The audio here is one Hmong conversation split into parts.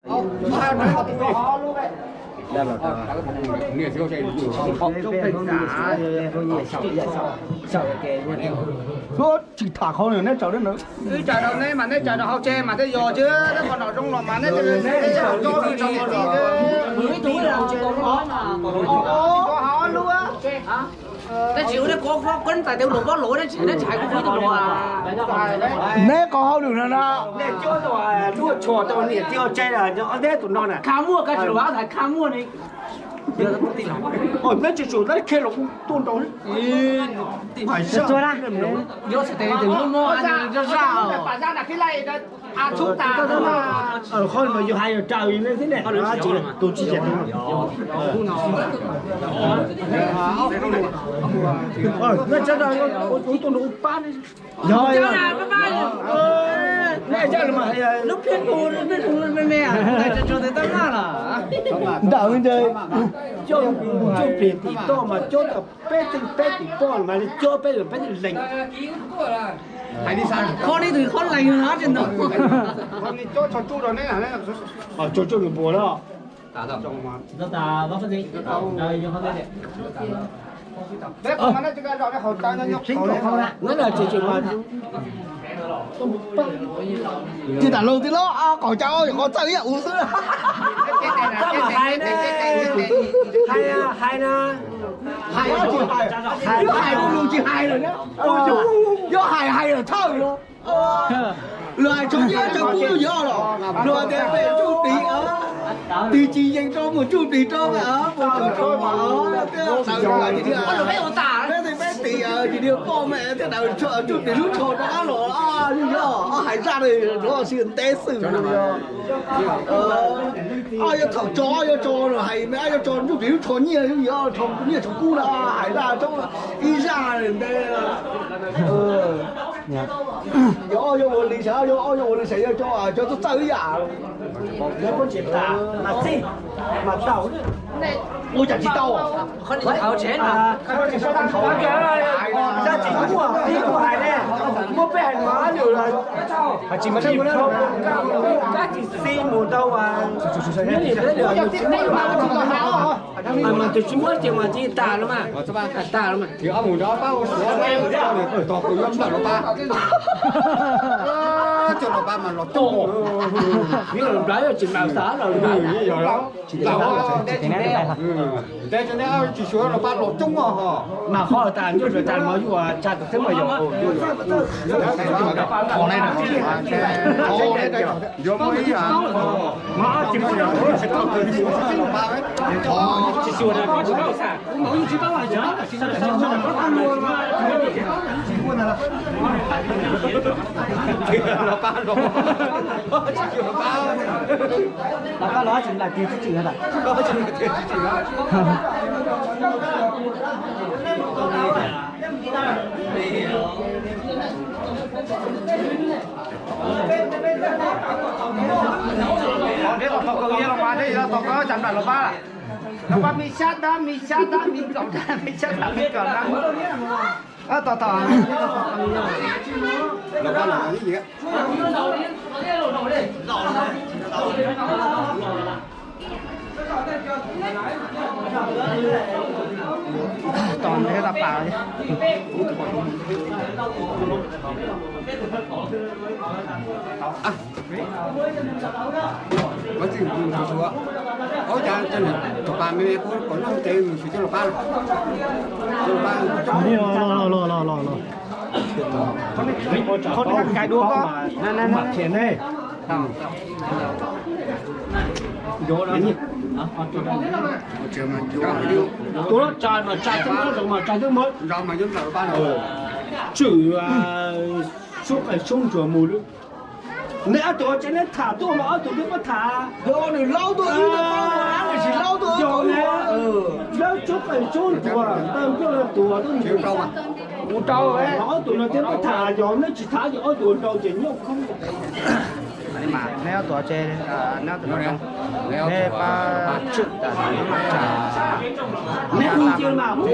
Ub, tsis tham qhov neb tsaws, wb tsaws rau neb mas neb tsaws rau hauv tsev mas thiaj yog, tsis tab qhov nom zoo los mas neb tsaws rau niam txiv. Tab sis ua nej kuv kuv ntxhais tias luag pob luag ne, tsis hais neb tsis hais kuv kuv tus luag. Neb qhov hauj lwm no na. Nej cuab tau luaj tshuam tau niam txiv hauv tsev, ob neb tus no na. Kha muaj, kha tsis luag, kha muaj ne. Neb tsis tsum neb khiav los tuaj nrau. Hais zaj, qhov no yog hais yog raws ne, tus tsis yam. Neb tsav tuaj nrau pab. Yog, yog. Lub phiab kuv me me, tus tus tab laj los. Ntawm ntawd, coj plig tim toj mas coj tau peb tug peb tim poj mas li coj peb tug peb tug lees. Qhov ne tus qhov lees no tsis ntau. Tso tsuj nws puas na. Tsis tas lus tiag los, qaum cas ob yog qhov txawj ib yam ua xwb. Hais, hais, hais, hais lus tsis hais lawm na. Yog hais hais lawm thawj los. Luag hais tsho nyiaj tsho kub yog los, luag tias pem tsuj plig, tig tsis yees rau mus tsuj plig rau, mus tsuj rau mas peb tis peb tis poj me thiaj daws tsuj plig lub tsho rau los, yog hais zaj no sib ntev xwb. Ob yog thaum tso, ob yog tso hais me, ob yog tso tsuj plig lub tsho nyiaj, yog nyiaj tsho kub na, hais zaj rau ib zaj ntev. Yog ob yog ua li sav, yog ob yog ua li sav, yog cov txawj txawj ib yam. Ua cas tsis tau? Zaj tsis muaj, tib kuv hais ne, muab peb hais mas lwm, kab tsis xi mus ntau, neb nim peb lwm tsis muaj mas tus tsis muab ces mas tsis tas los mas, tas los mas. Tos kuv yuav nplawm los pab, coj los pab mas los coob. Nplawm tsis nplawm tas los nplawm. Ntev tsis xyuas los pab los coob os. Mas qhov tas ncuj tas mas yuav tsa tus xeeb mas yog. Yuav muaj ib yam. Los pab los, los pab los tsis nplawm tiag tsis tsis. Los pab, los pab, me xyab dab, me xyab dab, me kaum dab, me xyab dab, me kaum dab. Tos, tos, tos ntev tas pas. Ov, cas cov pas me me kuv kom noj tes mus coj los pab. Los, los, los, los. Qhov no kais dua koj. Tus no tsa mas tsa twb muab, tsa twb muab. Tswm sub qe sub ntsuas mus lawm. Neb ob tug tseem neb tham tuaj mas ob tug twb muab tham. Nws laub tuaj, nws tsis laub tuaj. Laub sub qe sub ntsuas ntawm nplaj tuag tuaj mus rau. Ob tug no twb muab tham, yog neb tsis tham ces ob tug nrau ces nyob khoob. Neb ob tug, neb pab tswm tas, neb hu cia mas hu.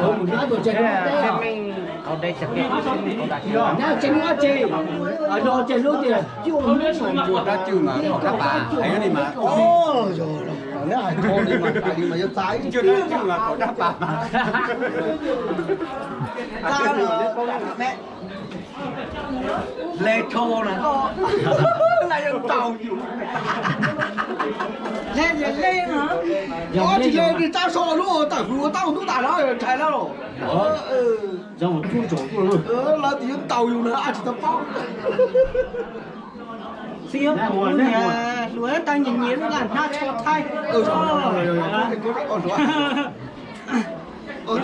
Ua mus nyob tuaj tseg lub teb os. Nyob tseg lub teb, nyob tseg lub tias cuaj lub mas cuaj dab cwj mas kaum dab pas, heev li mas. Yog los neb hais tau li mas, hais li mas yuav txais cuaj dab cwj mas kaum dab pas mas. Hle tshau na, na yog tau yus. Hle tias hle na. Yog tsis hle li tab so lub tawm hws ua taub ntub tas los ntshai lawm. Lawv tias yuav ntaus yus na, tsis tau paub. Xwb yog kuv niag hluas tau nyiam nyiam lub laj hnab tsho thaib. Ua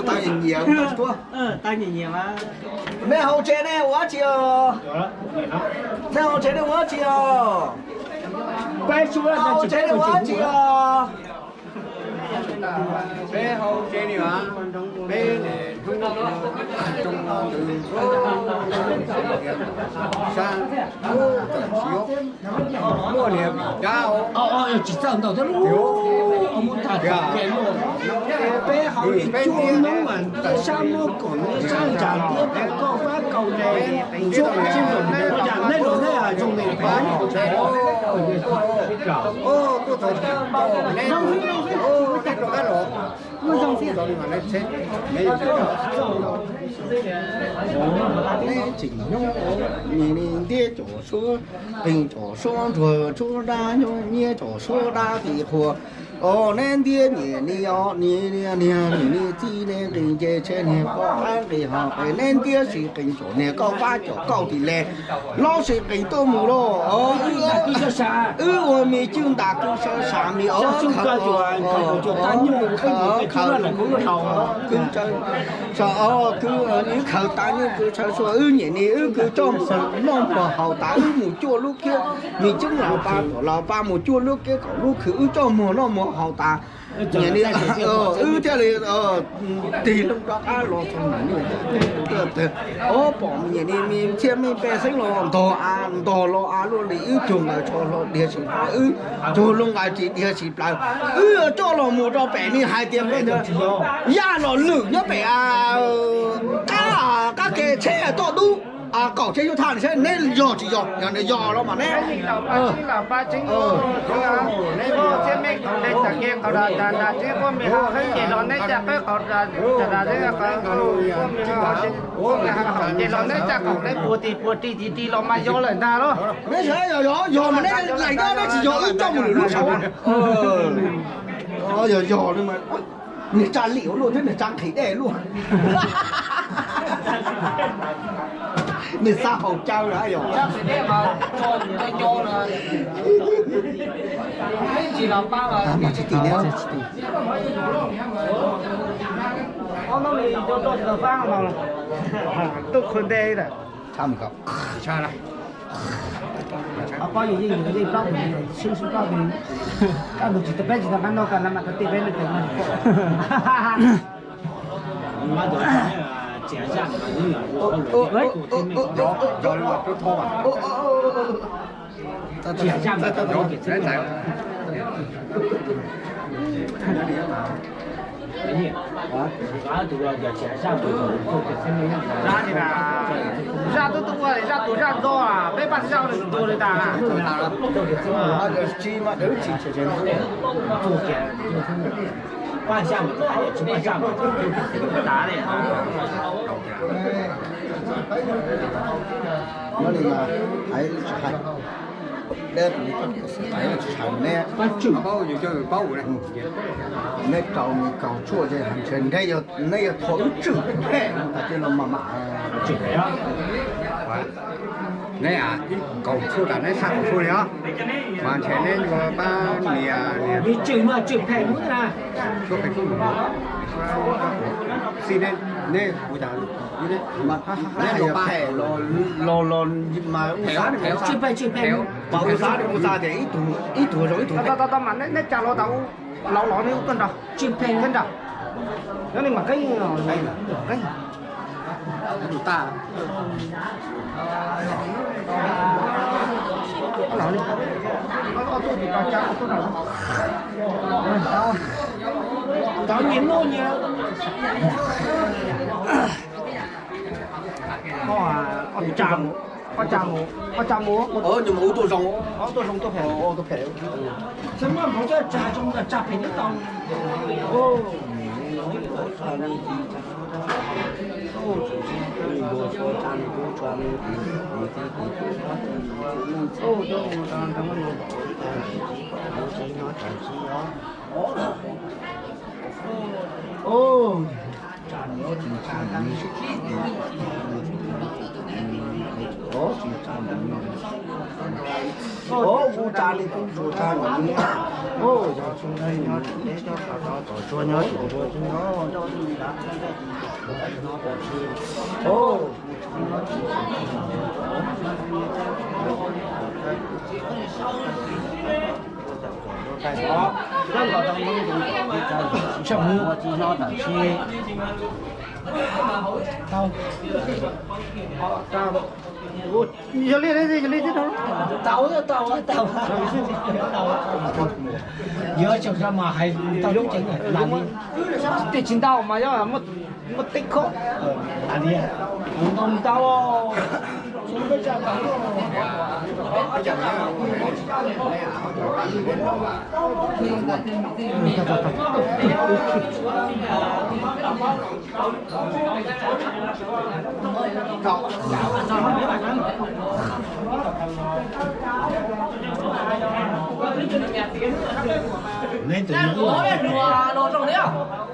tau nyiam nyiam, tau nyiam nyiam. Nej hauv tsev nej ua dab tsi os? Nej hauv tsev nej ua dab tsi os? Hauv tsev nej ua dab tsi os? Peb hauv tsev ni as, peb hnub tsoo ntws, muaj niag vim dab tsis txawj ntau thiab lub, muab tag tag ke luaj. Peb hauv li cuaj hnub mas ntiab sab muab kom ntiab sab ntsa ntiab pem koj pab kaus le, tsuab tsis nrog nej los nej zoo li peb. Tseem nyob, ntiab cov suab, qees cov suab ntsuag, suab dab nyob nyiab cov suab dab ti qhua. Os, neb ntiab nyiam li os, niag niag niag txiv neb nqis nce tsheb niag koj qab nqis ho qes, neb ntiab tsis qees cov niag kauj pab cov kauj tim le, lob tsis qees tuaj mus lauj. Wb ua me cwj ntas kwv sab sam me os, khaws, kwv, wb khaws tas nyuj kwv tshaw sua, wb nyiam li wb kwv coj mus noj mus haus tas, wb mus cuaj lub kiab, me ceeb los pa tom los pa mus cuaj lub kiab kaum lub khw wb coj muag noj muag haus tas. Nyiam li wb thiaj li tig loo rov qab los txog na. Ob pom nyiam li me txhiaj me pej xeeb los ntog a ntog los a luaj li wb cug nqaij tsho hlo dhia tsis plaws, wb cug loo nqaij tsis dhia tsis plaws, wb yuav coj los mus rau pem ni hais tias yaj los lwm nyob pem qab, qab ke tsheb toj dub, kaum tsheb yuav thaj saib neb yog tsis yog, yog nws yog los mas neb ces los neb caj qaum neb puas tis puas ris tis ris los mas yog lawm ntag los. Neb saib yog yog mas neb laim nyob neb tsis yog wb coj mus lwm lub saud. Yog yog li mas nws tsa liam ua luaj thiab nws tsa nqhis dej luaj. Nws xa haus caw lawm yog. Mas tsis tim neb. Tuj khu ntej lawm. Pob yus yeej yus yeej plaub tus, sib sib plaub tus, kaj ntug tsis tau peb tsis tau qab noj kaj na mas tau tej peb lwm tus no. Zaj twb tuaj ua zaj tuag zaj ntxov, peb pab zaj ua tus tuag li tas. Tsis mas dawb tsis. Pab zaj mas tsis pab zaj mas tas li. Nyob li mas hais tsis hais, dab tus li txoj kev xwb hais tsis hais neb. Neb rau mis kaus tshuaj ces hais ntshe neb yog thov wb tswj phem tas ces los mas mam tswj phem. Neb ib kaus tshuaj tas neb sab kaus tshuaj li os. Mas ntshe neb yuav pab nias nias tswj phem xwb na. Xib neb, neb kuv cas neb yuav phem los los mas tswj phem tswj phem. Mas ua xav ua xav tias ib tug zoo ib tug. Mas neb cas los tas ua laus los neb ua tuaj nrog tswj phem thiab nrog. Nyob li mas qeeb qeeb. Tov nyias noj nyias. Ob tsa mus, ob tsa mus, ob tsa mus, ob tsa mus, ob tsa mus, ob tsa mus, ob tsa phem, tsa phem tau. Yog li, yog li tau, tau, tau. Yuav xyaum zog mas hais tau lub ceev lam li. Tej tsis ntau mas yog muaj teb khob. Lam li, ntau ntau.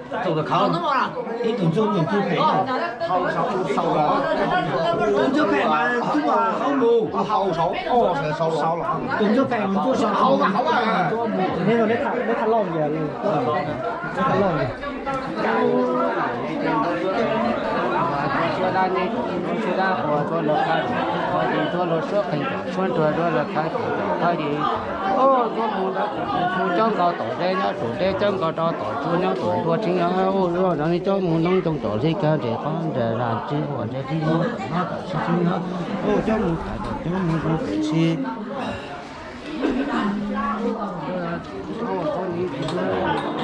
Tus ntxuag phem, tus ntxuag phem mas ntxuag hauv lus. Tus ntxuag phem mas ntxuag saum hauv. Neb los neb tham loj li, neb tham loj li. Suab dab nyeb, suab dab quas, suab luag khab, suab luag suab qees, suab nruas, suab luag khab, khab li. Ntsuab mus coob nkaus tom zeb, nyob tom zeb coob nkaus rau tom tsuas, nyob tom tsuas tseem nyob. Ntsuab mus noob coob tom li kawg, nres qob nres zag, tsis ua nres tsis nyob, nyob tom tsis nyob. Ntsuab mus tas tom coob mus zoo tom tsis.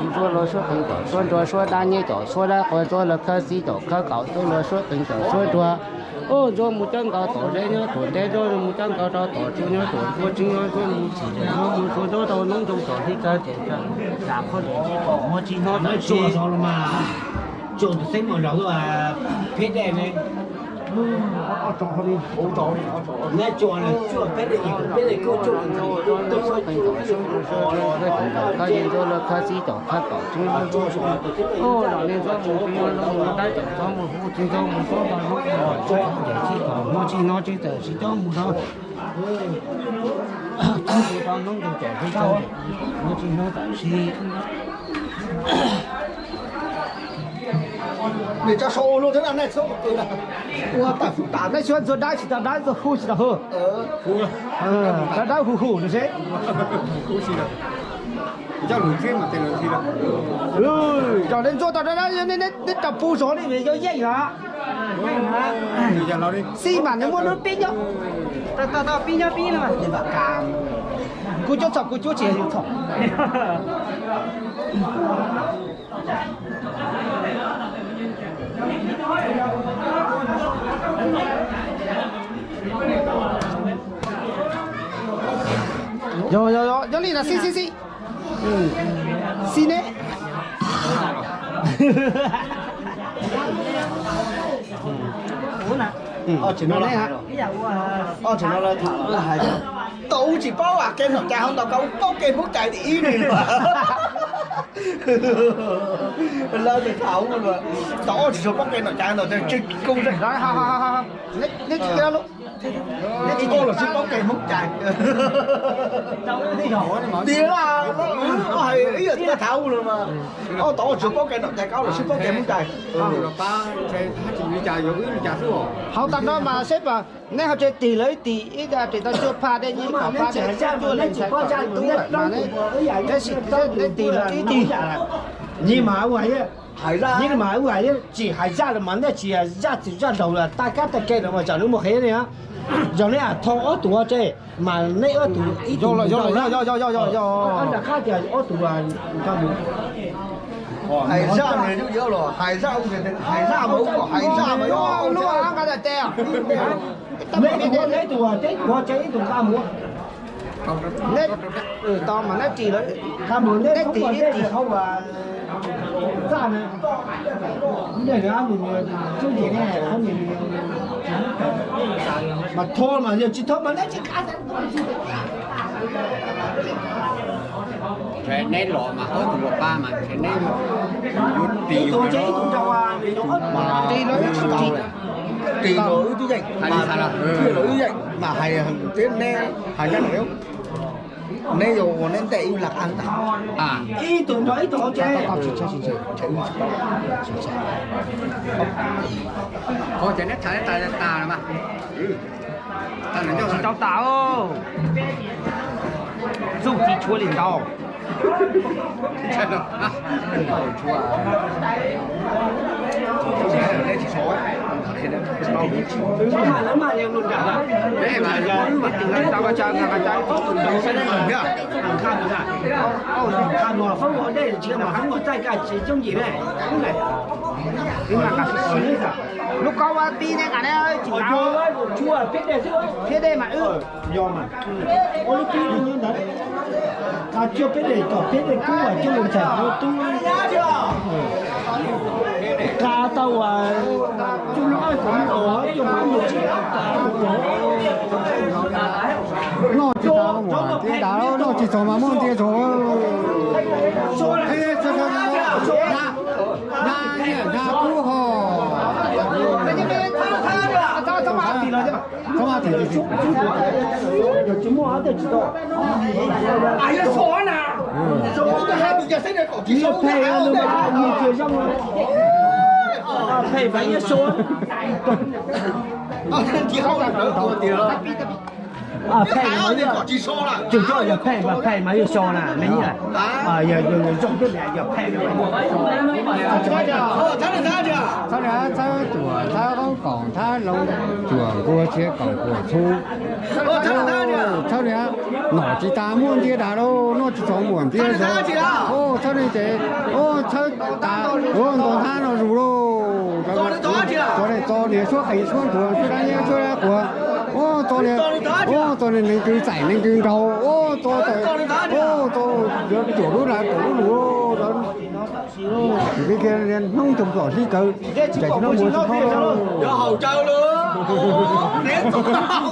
Ntsuab luag suab qees tom suab nruas, suab dab nyeb tom suab dab quas, suab luag khab xib tom khab kaum, ntsuab luag suab qees tom suab nruas. Ntsuab mus coob nkaus tom zeb, nyob tom zeb, ntsuab mus coob nkaus rau tom tsuas, nyob tom tsuas tseem nyob. Ntsuab mus txhim nres, ntsuab mus tsuas nruab rau noob coob tom li kawg, nres zag, qhov nres tsis tom, muab tsis nyob tom tsis. Tsuas tus xeeb mas laus pheb dej ne. Neb tsuas, tsuas peb dej, peb dej kub tsuas. Ntsuab luag khab xib tom khab kaum tseem nyob. Ntsuab mus tseem nyob, ntsuab mus dab tom txob mus hu tseem nyob, ntsuab mus txob ntawm tsis tom, muab tsis nyob tsis tawm tsis coob mus rau. Tsis mus rau noob ntoo tom li kawg, muab tsis nyob tom tsis. Nws tso sau ua luaj thiab na, nej txhob ua tam hu tam, nej tsuas ntxuag dab tsis tau dab, ntxuag hu tsis tau hu. Dab dab hu hu no seb. Yog nej ntxuag tau dab dab, nej rau pub zov li yog yeej yom. Xij mas nws muaj lub pib nyob. Tau tau pib nyob pib no. Kuv cuab txhaum, kuv cuab tsis yog yus txhaum. Xib xib xib. Xib neb. Tau ub tsis paub kev nom cai hauv ntawd, koj ub paub kev Hmoob cai tim ib ne. Lawv tham ub, tau ob tsis paub kev nom cai ntawd, tsis kub, neb tsis kub los tsis paub kev Hmoob cai. Tiag, hais ib yam li tham ub los mas, tau ob tsis paub kev nom cai, koj los tsis paub kev Hmoob cai. Hauv tag no mas seb neb ho tseem tig lawv ib tig, ib tis tau cuaj phav dej, nyiaj phav dej, cuaj leeg ntxhais tub mas neb, tab sis neb tig lawv ib tig. Nyiaj mas ua hais, nyiaj mas ua hais, tsis hais zaj los mas neb tsis zaj txwm zaj laus los tag kab tag ke los mas tsam lub muag qhev ne. Yog neb thov ob tug ua tse mas neb ob tug ib tug rau qab tias ob tug hais zaj, hais zaj, hais zaj mas ua kom hais zaj mas lub nqa tes. Neb tus ua teb tus ua tse ib tug nqa mus. Neb tau mas neb ris lawv, nqa mus neb ris ib ris hauv ua txaj na. Mas thov mas yog tsis thov mas neb tsis kab. Neb los mas ob tug ua pab mas neb ris tus tse ib tug rau ris los wb twb yeej, thiaj los wb yeej mas hais tias neb hais neb, neb yuav ua neb ntej wb lam qab ntag. Ib tug nrog ib tug hauv tsev. Qhov ces neb tham neb tas tas mas. Tsis tau tas, txuj ci tshuav li ntau. Lub kaub ua tib ne nqa ne, tsis nqa, thiab dej mas wb. Yog mas, ua lub pib ntawd, nqa cuaj peb daim kom peb daim kub uas cuaj leeg ntxhais tub. Nqa tau uas cuaj lub ab kom me os, cuaj pab me tsib, noj tsis tas muaj ntiav tas, noj tsis txog mas muaj ntiav txog. Nag kub ho. Phem mas yog phem mas yog so na, me nyuam. Yog zoo twb yog phem. Txhob li, txhob cuam, txhob qoob koom, txhob loo cuam nkuaj txhiab koom kuam txhub. Txhob li, nom tsis tas muaj ntiav tas lauj, noj tsis txog muaj ntiav txog. Txhob li ces, txhob tas, ua ntaus nthab no zus lauj. Txo niam suab qees suab ntuag suab dab nyiab suab dab quas. Ua txo li, ua txo li neeg twg txais neeg twg nraug. Ua txo, ua txo, yuav cuam lub dag cuam lub lus. Hnub nyoog pom hli kawg, ncaim tsis noj mus tsis khob. Yog haus cawv lawm,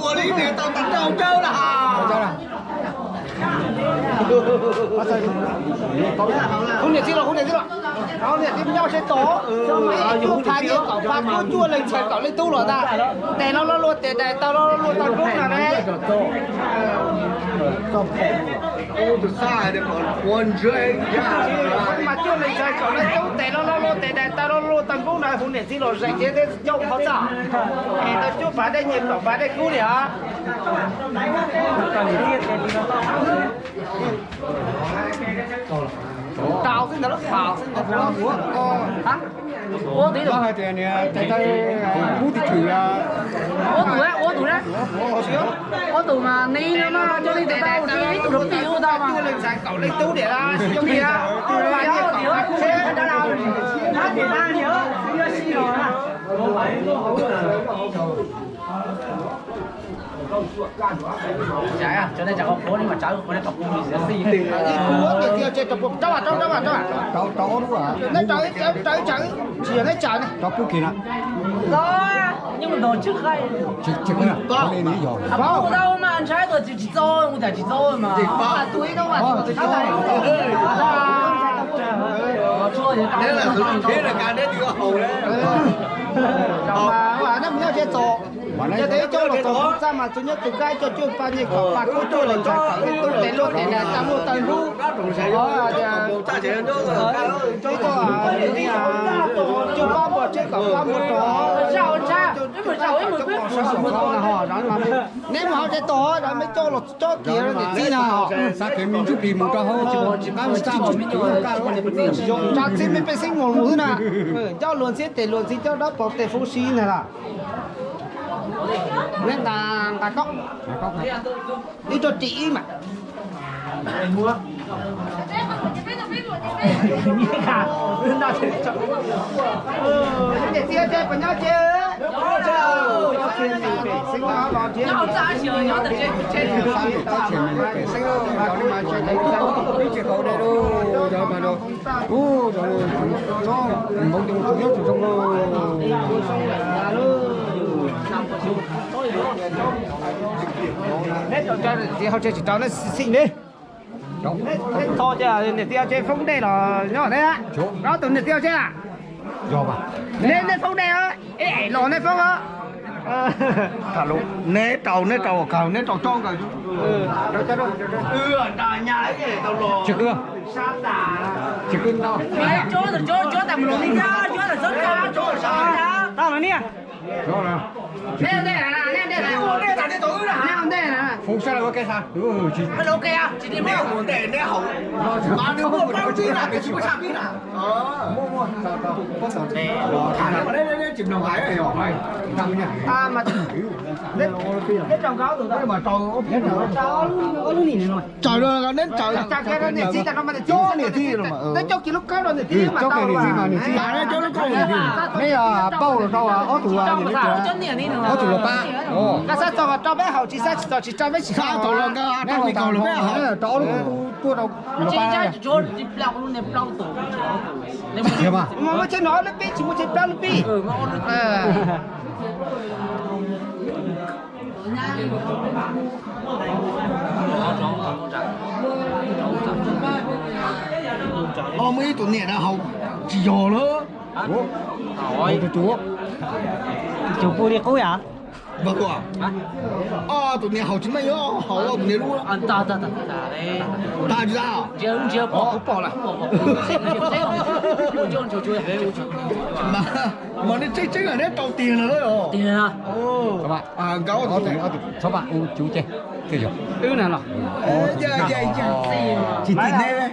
ua li niam tau tas haus cawv lawm. Hu niam txiv los, hu niam txiv los, hu niam txiv nyob seb tod. Cuaj phav nyiaj kaum phav kub, cuaj leeg ntxhais kaum leej tub los ntag. Tes no lo lus tes dais taw lo lus tau kub na ne. Mas cuaj leeg ntxhais kaum leej tub tes lo lo lus tes dais taw lo lus tau kub na, hu niam txiv los zeem ces tej coj qhov txaj. Es tau cuaj phav dej nyiaj kaum phav dej kub li os. Tau xwb ntawd, tau xwb ntawd. Ua tus, ua tus, ua tus na, ua tus mas ni no mas coj li tes dais taw ib tug rau tim ua tau mas. Leej tub diam, Ib kuv tias tias rau puas rau rau rau rau. Neb rau ib tsawv, tsawv, tsis yog neb tsawv ne. Rau pub kiag na. Tsis tau mas ntshai tuaj tsis txo, ua cas tsis txo mas. Neb mus nyob tsis txo. Yog tias ib coob los txog txaj mas txug nyob txug kab coj cuaj pab nyiaj kom pab kub cuaj lees txais kom ib tug tes luaj tes na txaj muaj taw nrub. Cuaj pab npua tsheb kom pab npua rog. Neb mus hauv tsev tos, meb coj los cob kiag niam txiv na. Xav kev me ntsuj plig mus rau hauv tsis qab tsis qab. Tsa txij me pej xeeb mus lus xwb na. Coj luag ntxhiab tes luag ntxhi coj dab pov tes foob sib na. Neb nqa nqa koj, ib tug ris ib mas. Niam txiv tsev puas nyob tsev? Neb tsis rau neb xij li. Neb tho ces niam txiv tsev foob dej los nyob thiab. Ob tug niam txiv tsev a? Neb, neb foob dej, ib em los neb foob os. Neb rau, neb rau kawg, neb rau tsob kawg. Tsis kwv, tsis kwv ntau. Tau los niam. Foob sab lawm ua ke xav. Tsaws los neb tsaws. Niam txiv, neb coj kiag lub kawb rau niam txiv mas tau. Neb paub los rau ob tug, ob tug los pab. Koj xav txog rau peb haus, tsis xav txog tsis rau peb tsis haus. Neb haus tas los rau ob lub tuaj rau los pab. Muaj tsheb no ob lub peb, tsis muaj tsheb plaub lub peb. Muaj ib tug niam na haus tsis yog lawm. Tus tus tus pw li qub yom. Tus niam haus tsis meej, haus tus niam lub. Tas tsis tas. Mas nej tseeb tseeb neb rau tiag lawm. Tsis tim neb.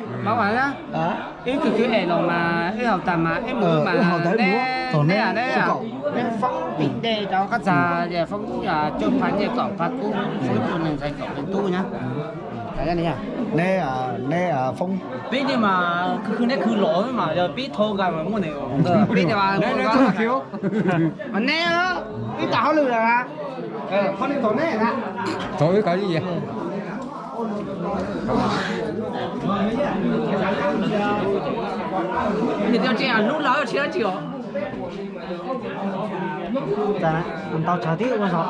Wb kws kwv es los mas wb haus tas mas wb mus mas neb, neb, neb foob tim dej rau koj txag, foob cuaj phav nyiaj kaum phav kub, foob cuaj leeg ntxhais kaum leeg tub nyab. Neb, neb foob. Peb tias mas khwv khwv neb khwv los mas yog peb thov nqa mas muaj ne. Peb tias mas neb, wb tas hauj lwm lawm. Thaum wb kov Niam tij tsev hlub lawv tsis dab tsi os. Ntau tsawg tib ua zog.